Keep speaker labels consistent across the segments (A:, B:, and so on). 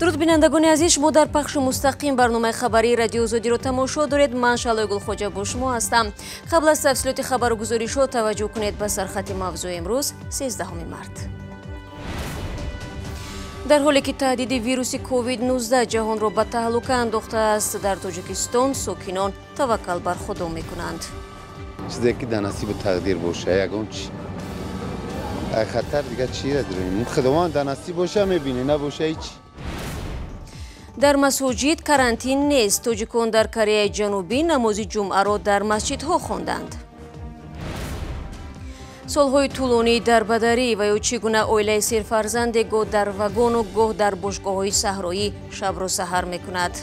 A: Дуруд, бинандагони азиз, шумо дар пахши мустақим барномаи хабарии Радиои Озодиро тамошо доред. Ман Шалои Гулхоҷа бо шумо ҳастам. Қабл аз тафсилоти хабару гузоришҳо таваҷҷӯҳ кунед ба сархати мавзӯи имрӯз, 13 март. Дар ҳоле ки таҳдиди вируси COVID-19 ҷаҳонро ба таҳлука андохтааст, дар Тоҷикистон сокинон таваккал бар Худо мекунанд.
B: Чизе ки дар насибу тақдир боша, ягон чи хатар дига чира дорем? Худованд дар насиб боша, мебинӣ, набоша, ҳеч.
A: Дар масоҷид карантин нест. Тоҷикон дар Кореяи Ҷанубӣ намози ҷумъаро дар масҷидҳо хонданд. Солҳои тӯлонии дарбадарӣ ва ё чӣ гуна оилаи серфарзанде гоҳ дар вагону гоҳ дар бошгоҳҳои саҳроӣ шабро саҳар мекунад.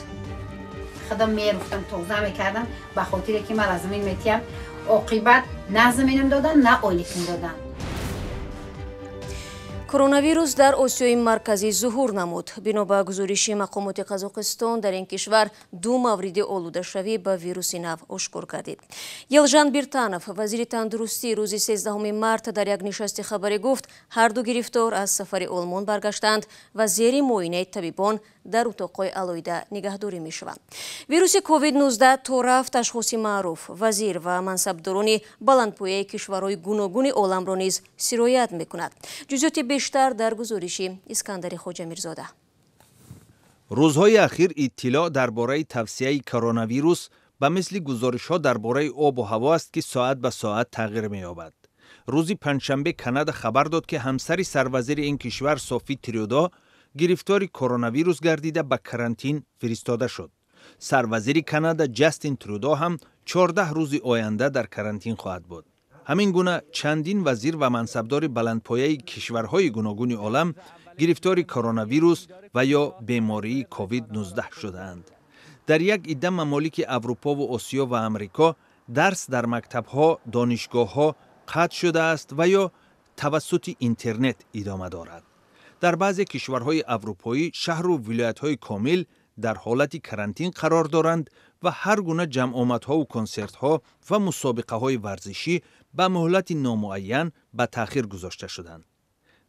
C: Худам меруфтам, тоза мекардам, ба хотире ки ман замин метиям. Оқибат на заминам додан, на ойликам додан.
A: Коронавирус дар Осиёи Марказӣ зуҳур намуд. Бино ба гузориши мақомоти Қазоқистон, дар ин кишвар ду мавриди олудашавӣ ба вируси нав ошкор гардид. Елжан Биртанов, вазири тандурустӣ, рӯзи 13 март дар як нишасти хабарӣ гуфт, ҳар ду гирифтор аз сафари Олмон баргаштанд ва зери муоинаи табибон дар утоқҳои алоҳида нигаҳдорӣ мешаванд. Вируси COVID-19 то рафт ашхоси маъруф, вазир ва мансабдорони баландпояи кишварҳои гуногуни оламро низ сироят мекунад. Ҷузъиёти бештар дар гузориши Искандари Хоҷамирзода.
D: Рӯзҳои ахир иттилоъ дар бораи тавсияи коронавирус ба мисли гузоришҳо дар бораи обу ҳаво аст, ки соат ба соат тағйир меёбад. Рӯзи панҷшанбе Канада хабар дод, ки ҳамсари сарвазири ин кишвар Софи Трюдо гирифтори коронавирус гардида, ба карантин фиристода шуд. Сарвазири Канада Ҷастин Трюдо ҳам 14 рӯзи оянда дар карантин хоҳад буд. Ҳамин гуна чандин вазир ва мансабдори баландпояи кишварҳои гуногуни олам гирифтори коронавирус ва ё бемории COVID-19 шудаанд. Дар як идда мамолики Аврупову Осиё ва Амрико дарс дар мактабҳо, донишгоҳҳо қатъ шудааст ва ё тавассути интернет идома дорад. Дар баъзе кишварҳои аврупоӣ шаҳру вилоятҳои комил дар ҳолати карантин қарор доранд ва ҳар гуна ҷамъомадҳову консертҳо ва мусобиқаҳои варзишӣ ба муҳлати номуайян ба таъхир гузошта шуданд.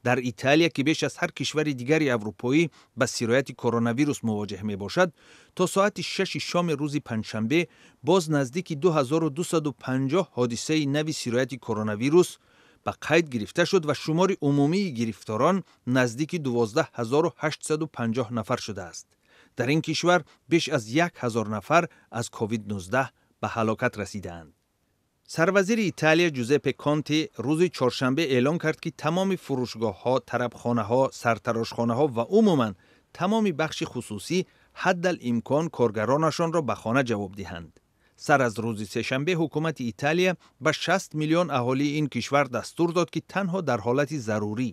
D: Дар Италия, ки беш аз ҳар кишвари дигари аврупоӣ ба сирояти коронавирус мувоҷеҳ мебошад, то соати 6 шоми рӯзи панҷшанбе боз наздики 2250 ҳодисаи нави сирояти коронавирус ба қайд гирифта шуд ва шумори умумии гирифторон наздики 12 850 нафар шудааст. Дар ин кишвар беш аз 1000 нафар аз COVID-19 ба ҳалокат расидаанд. Сарвазири Италия Ҷузеппе Конти рӯзи чоршанбе эълон кард, ки тамоми фурӯшгоҳҳо, тарабхонаҳо, сартарошхонаҳо ва умуман тамоми бахши хусусӣ ҳаддал имкон коргаронашонро ба хона ҷавоб диҳанд. Сар аз рӯзи сешанбе ҳукумати Италия ба 60 миллион аҳолии ин кишвар дастур дод, ки танҳо дар ҳолати зарурӣ,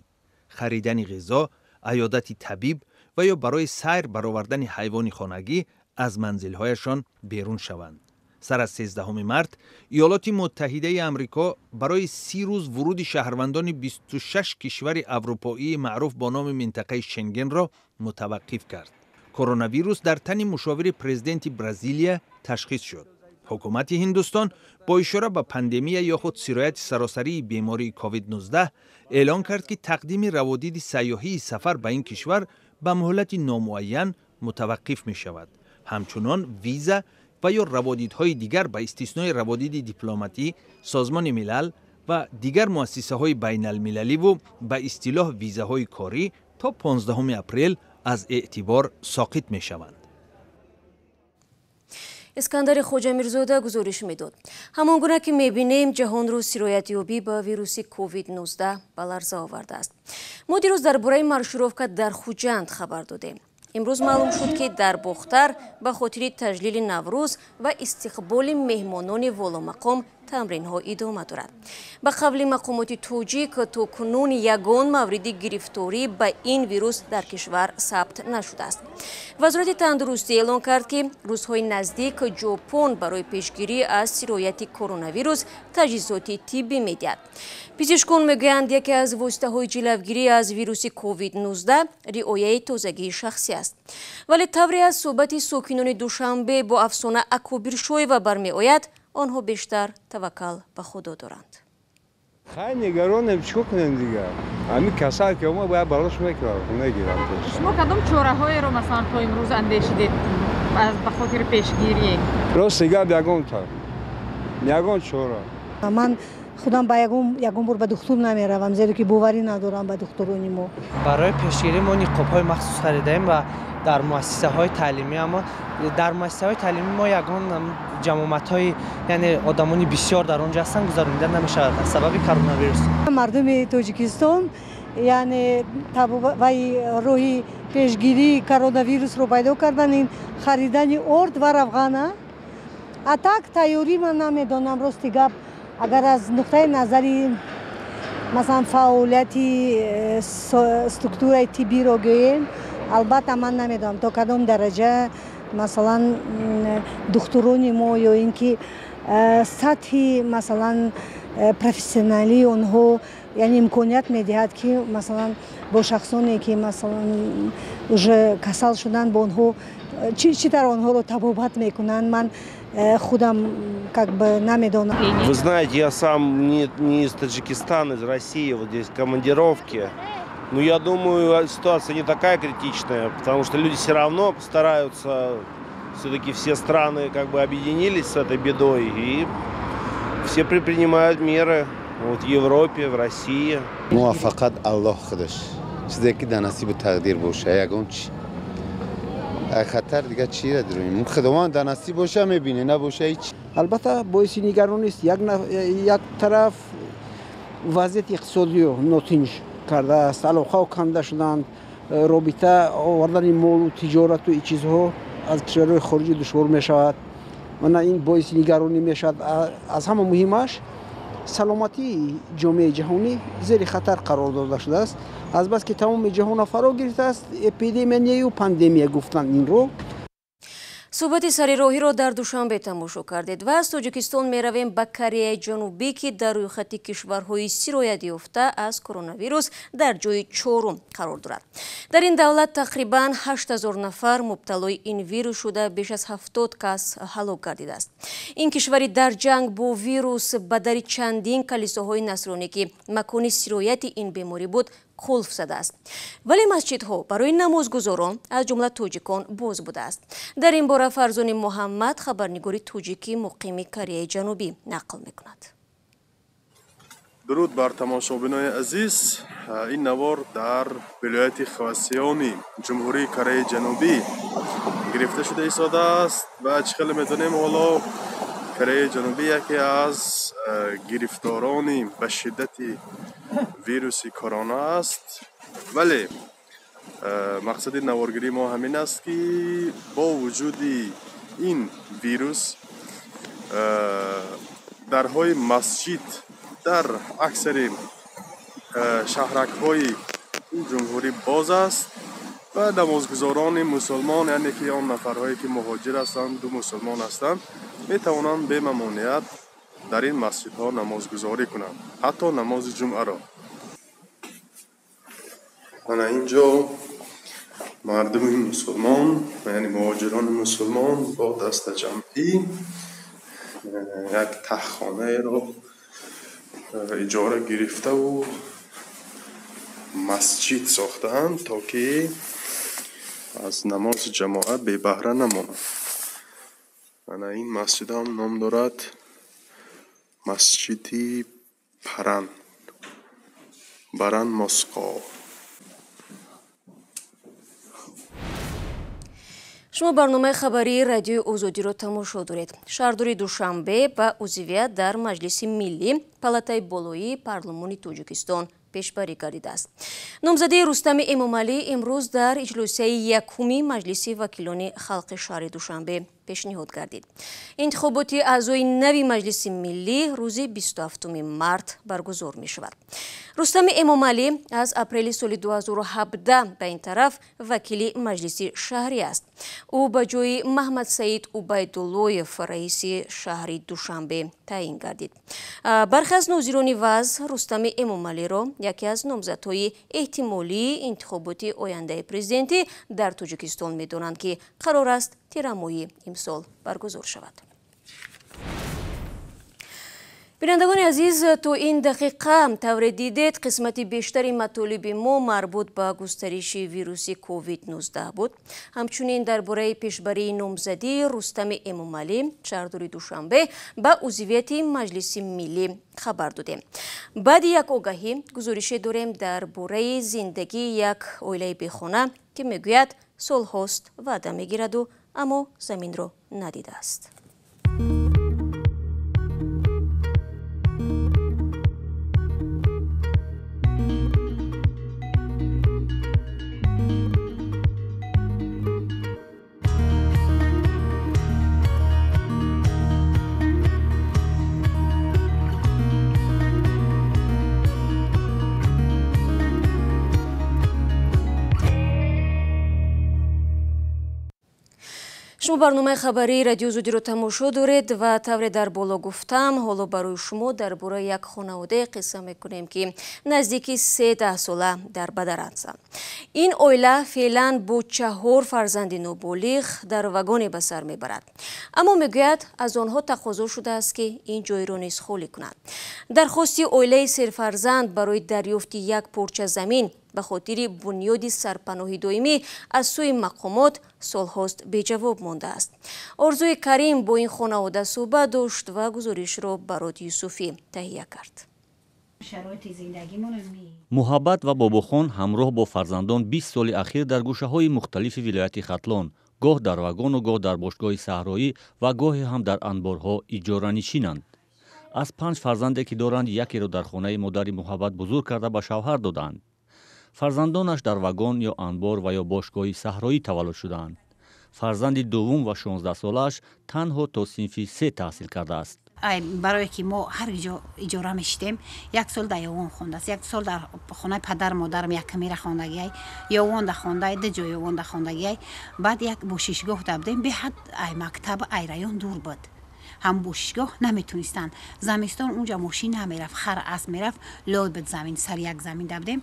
D: харидани ғизо, аёдати табиб ва ё барои сайр баровардани ҳайвони хонагӣ аз манзилҳояшон берун шаванд. Сар аз 13 март Иёлоти Муттаҳидаи Амрико барои 30 рӯз вуруди шаҳрвандони 26 кишвари аврупоии маъруф бо номи минтақаи Шенгенро мутаваққиф кард. Коронавирус дар тани мушовири президенти Бразилия ташхис шуд. Ҳукумати Ҳиндустон бо ишора ба пандемия ё худ сирояти саросарии бемории COVID-19 эълон кард, ки тақдими раводиди сайёҳии сафар ба ин кишвар ба муҳлати номуайян мутаваққиф мешавад. Ҳамчунон виза ва ё раводидҳои дигар, ба истиснои раводиди дипломатӣ, Созмони Милал ва дигар муассисаҳои байналмилаливу ба истилоҳ визаҳои корӣ, то 15 апрел аз эътибор соқит мешаванд.
A: Искандари Хоҷамирзода гузориш медод. Ҳамон гуна ки мебинем, ҷаҳонро сироятёбӣ ба вируси COVID-19 ба ларза овардааст. Мо дирӯз дар бораи маршировка дар Хуҷанд хабар додем. Имрӯз маълум шуд, ки дар Бохтар ба хотири таҷлили Наврӯз ва истиқболи меҳмонони воломақом тамринҳо идома дорад. Ба қавли мақомоти тоҷик, то кунун ягон мавриди гирифторӣ ба ин вирус дар кишвар сабт нашудааст. Вазорати тандурустӣ эълон кард, ки рӯзҳои наздик Ҷопон барои пешгирӣ аз сирояти коронавирус таҷҳизоти тиббӣ медиҳад. Пизишкон мегӯянд, яке аз воситаҳои ҷилавгирӣ аз вируси COVID-19 риояи тозагии шахсӣ аст. Вале тавре аз суҳбати сокинони Душанбе бо Афсона Акобиршоева бармеояд, онҳо бештар таваккал ба Худо доранд.
E: Хай, нигаронем, чӣ кунем дигар? Ҳамин касал ки омад, бояд балош мекунам, мегирам.
F: Шумо кадом чораҳоеро, масалан, то имрӯз андешидед ба хотири пешгирӣ?
E: Рости гап, ягонта ягон чора.
G: Ман худам ба ягон бор ба духтур намеравам, зеро ки боварӣ надорам ба духтурони мо.
H: Барои пешгирӣ мо ниқобҳои махсус харидаем ва дар муассисаҳои таълимӣ, аммо дар муассисаҳои таълимӣ мо ягон ҷамъомадҳои, яъне одамони бисёр дар он ҷо ҳастанд, гузаронида намешавад аз сабаби коронавирус.
G: Мардуми Тоҷикистон, яъне, вай роҳи пешгирии коронавирусро пайдо кардан ин харидани орд ва равғана. А так тайёрӣ ман намедонам, рости гап. Агар аз нуқтаи назари, масалан, фаъолияти структураи тиббиро гӯем, албатта, ман намедонам, то кадом дараҷа, масалан, духтурони мо ё ин ки сатҳи, масалан, профессионалии онҳо, яъне, имконият медиҳад, ки, масалан, бо шахсоне ки, масалан, уже касал шуданд, бо онҳо чӣ тавр онҳоро табобат мекунанд, ман худам как бы намедонам.
I: Вы знаете, я сам не из Таджикистана, из России, вот здесь командировки. Но я думаю, ситуация не такая критичная, потому что люди все равно стараются, все-таки все страны как бы объединились с этой бедой, и все предпринимают меры. Вот в Европе, в России.
B: Муваффақат Аллоҳ худаш. Чизе ки дар насибу тақдир боша, ягон чи. Хатар дига чиро дорем? Худованд дар насиб боша, мебине, набоша, ҳеч.
J: Албатта, боиси нигаронист. Як тараф вазъияти иқтисодиё нотинҷ кардааст, алоқаҳо канда шуданд, робита овардани молу тиҷорату ин чизҳо аз кишварҳои хориҷӣ душвор мешавад. Мана ин боиси нигаронӣ мешавад. Аз ҳама муҳимаш, саломатии ҷомеаи ҷаҳонӣ зери хатар қарор дода шудааст, азбаски тамоми ҷаҳонро фаро гирифтааст эпидемия нею пандемия гуфтанд инро.
A: Суҳбати сарироҳиро дар Душанбе тамошо кардед ва аз Тоҷикистон меравем ба Кореяи Ҷанубӣ, ки дар рӯйхати кишварҳои сироятёфта аз коронавирус дар ҷои чорум қарор дорад. Дар ин давлат тақрибан 8000 нафар мубталои ин вирус шуда, беш аз 70 кас ҳалок гардидааст. Ин кишвари дар ҷанг бо вирус ба дари чандин калисоҳои насронӣ, ки макони сирояти ин беморӣ буд, қулф задааст, вале масҷидҳо барои намозгузорон, аз ҷумла тоҷикон, боз будааст. Дар ин бора Фарзони Муҳаммад, хабарнигори тоҷикӣ муқими Кореяи Ҷанубӣ, нақл мекунад.
K: Дуруд бар тамошобинони азиз. Ин навор дар вилояти Хвасиони Ҷумҳурии Кореяи Ҷанубӣ гирифта шуда истодааст ва чӣ хеле медонем, ҳоло Кореяи Ҷанубӣ яке аз гирифторони ба шиддати вируси корона аст. Вале мақсади наворгирии мо ҳамин аст, ки бо вуҷуди ин вирус дарҳои масҷид дар аксари шаҳракҳои ин ҷумҳурӣ боз аст ва намозгузорони мусулмон, яъне ки он нафарҳое ки муҳоҷир ҳастанд, ду мусулмон ҳастанд, метавонанд бемамоният дар ин масҷидҳо намозгузорӣ кунанд, ҳатто намози ҷумъаро. Мана ин ҷо мардуми мусулмон, яъне муҳоҷирони мусулмон, бо дастаҷамъӣ як таҳхонаеро иҷора гирифтаву масҷид сохтаанд, то ки аз намози ҷамоат бебаҳра намонанд. Ана ин масҷидам ном дорад масҷиди Паран, Баран Моско.
A: Шумо барномаи хабарии Радиои Озодиро тамошо доред. Шаҳрдори Душанбе ба узвият дар Маҷлиси Миллӣ, палатаи болоии парлумони Тоҷикистон, пешбарӣ гардидааст. Номзадии Рустами Эмомалӣ имрӯз дар иҷлосияи якуми Маҷлиси вакилони халқи шаҳри Душанбе пешниҳод гардид. Интихоботи аъзои нави Маҷлиси Миллӣ рӯзи 27 март баргузор мешавад. Рустами Эмомалӣ аз апрели соли 2017 ба ин тараф вакили Маҷлиси шаҳрӣ аст. Ӯ ба ҷои Маҳмадсаид Убайдуллоев раиси шаҳри Душанбе таъин гардид. Бархе аз нозирони вазъ Рустами Эмомалиро яке аз номзадҳои эҳтимолии интихоботи ояндаи президентӣ дар Тоҷикистон медонанд, ки қарор аст тирамоҳи имсол баргузор шавад. Бинандагони азиз, то ин дақиқа тавре дидед, қисмати бештари матолиби мо марбут ба густариши вируси COVID-19 буд. Ҳамчунин дар бораи пешбарии номзадии Рустами Эмомалӣ, шаҳрдори Душанбе, ба узвияти Маҷлиси миллӣ хабар додем. Баъди як огаҳӣ гузорише дорем дар бораи зиндагии як оилаи бехона, ки мегӯяд солҳост ваъда мегираду, аммо заминро надидааст. Шумо барномаи хабарии Радио Озодиро тамошо доред ва тавре дар боло гуфтам, ҳоло барои шумо дар бораи як хонаводае қисса мекунем, ки наздики 13 сола дар бадарандсанд. Ин оила феълан бо 4 фарзанди ноболиғ дар вагоне ба сар мебарад. Аммо мегӯяд, аз онҳо тақозо шудааст, ки ин ҷойро низ холӣ кунанд. Дархости оилаи серфарзанд барои дарёфти як порча замин ба хотири бунёди сарпаноҳи доимӣ аз сӯи мақомот солҳост беҷавоб мондааст. Орзуи Карим бо ин хонавода суҳбат дошт ва гузоришро Барот Юсуфӣ таҳия кард.
L: Муҳаббат ва Бобохон ҳамроҳ бо фарзандон 20 соли ахир дар гӯшаҳои мухталифи вилояти Хатлон, гоҳ дар вагону гоҳ дар бошгоҳи саҳроӣ ва гоҳе ҳам дар анборҳо иҷоранишинанд. Аз 5 фарзанде ки доранд, якеро дар хонаи модари Муҳаббат бузург карда ба шавҳар додаанд. Фарзандонаш дар вагон ё анбор ва ё бошгоҳи саҳроӣ таваллуд шудаанд. Фарзанди дуввум ва 16-солааш танҳо то синфи 3 таҳсил кардааст.
C: Барое ки мо ҳар ҷо иҷора мешидем, як сол дар Ёвон хондааст, як сол дар хонаи падар модарам якамира хондагиай, Ёвонда хондай, ду ҷо Ёвонда хондагиай. Баъд як бошишгоҳ да будем, беҳад ай мактаб, ай район дур буд. Ҳам бошишгоҳ наметунистанд. Замистон унҷа мошин намерафт, хар асп мерафт, лой буд замин, сари як замин да будем.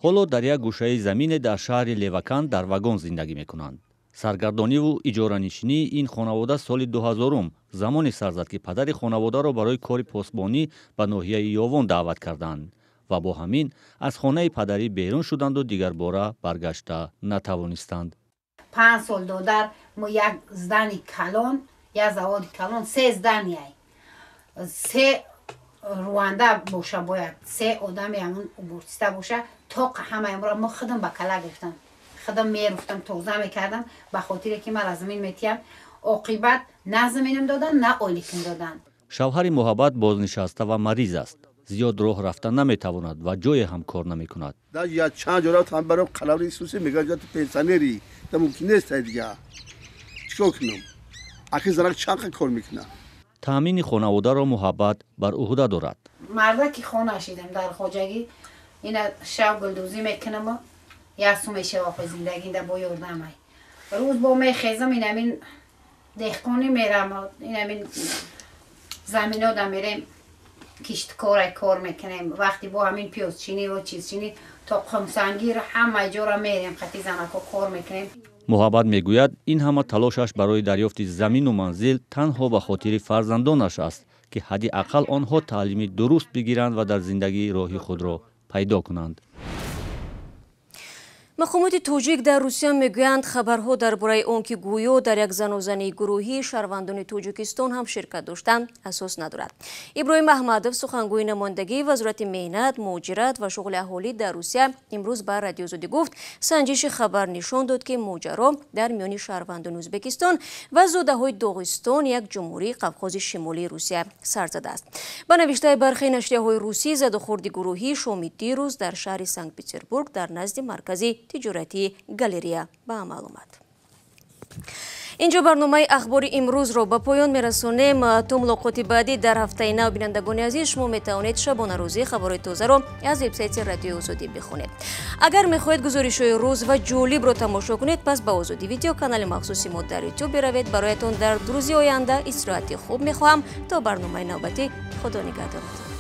L: Ҳоло дар як гӯшаи замине дар шаҳри Леваканд дар вагон зиндагӣ мекунанд. Саргардониву иҷоранишинии ин хонавода соли 2000 замоне сар зад, ки падари хонаводаро барои кори посбонӣ ба ноҳияи Ёвон даъват карданд ва бо ҳамин аз хонаи падарӣ берун шуданду дигарбора баргашта натавонистанд.
C: 5 сол додар мо як здани калон, як заводи калон, 3 зданияй, 3 руанда боша, бояд 3 одами ҳамун убуртиста боша, тоқ ҳамаи мо худам ба кала гирифтам, худам меруфтам, тоза мекардам, ба хотире ки ман замин метиям. Оқибат на заминам додан, на ойликам додан.
L: Шавҳари Муҳаббат бознишаста ва мариз аст. Зиёд роҳ рафта наметавонад ва ҷое ҳам кор намекунад.
M: Чанд ҷо рафтам, барам қалаври исуси мегӯяд, ту пенсионерӣ, та мумкин нест дига. Чикор кунам? Ахи занак чанд кор мекунад?
L: Таъмини хонаводаро Муҳаббат бар уҳда дорад.
C: Мардаки хона шидам дар хоҷагӣ, ина шаб гулдӯзӣ мекунам, як су мешава хо зиндагӣ да бо ёрдамай. Рӯз бо мехезам, инамин деҳқонӣ мерам, инамин замино да мерем, кишткорай кор мекунем. Вақти бо ҳамин пиёзчинӣ ва чизчинӣ то қумсангир ҳама ҷора мерем, қати занако кор мекунем.
L: Муҳаббат мегӯяд, ин ҳама талошаш барои дарёфти замину манзил танҳо ба хотири фарзандонаш аст, ки ҳадди ақал онҳо таълими дуруст бигиранд ва дар зиндагӣ роҳи худро пайдо кунанд.
A: Мақомоти тоҷик дар Русия мегӯянд, хабарҳо дар бораи он ки гӯё дар як занозании гурӯҳӣ шаҳрвандони Тоҷикистон ҳам ширкат доштанд, асос надорад. Иброҳим Аҳмадов, сухангӯи намояндагии Вазорати меҳнат, муҳоҷират ва шуғли аҳолӣ дар Русия, имрӯз ба Радио Озодӣ гуфт, санҷиши хабар нишон дод, ки моҷаро дар миёни шаҳрвандони Ӯзбекистон ва зодаҳои Доғистон, як ҷумҳурии Қавқози Шимолии Русия, сар задааст. Ба навиштаи бархе нашрияҳои русӣ, задухӯрди гурӯҳӣ шоми дирӯз дар шаҳри Санкт-Петербург дар назди маркази тиҷоратии галерея ба амал омад. Инҷо барномаи ахбори имрӯзро ба поён мерасонем. То мулоқоти баъдӣ дар ҳафтаи нав, бинандагони азиз, шумо метавонед шабонарӯзӣ хабарҳои тозаро аз вебсайти Радиои Озодӣ бихонед. Агар мехоҳед гузоришҳои рӯз ва ҷолибро тамошо кунед, пас ба Озодӣ видео канали махсуси мо дар ютуб биравед. Бароятон дар рӯзи оянда истироҳати хуб мехоҳам. То барномаи навбатӣ, Худо нигаҳдоратон.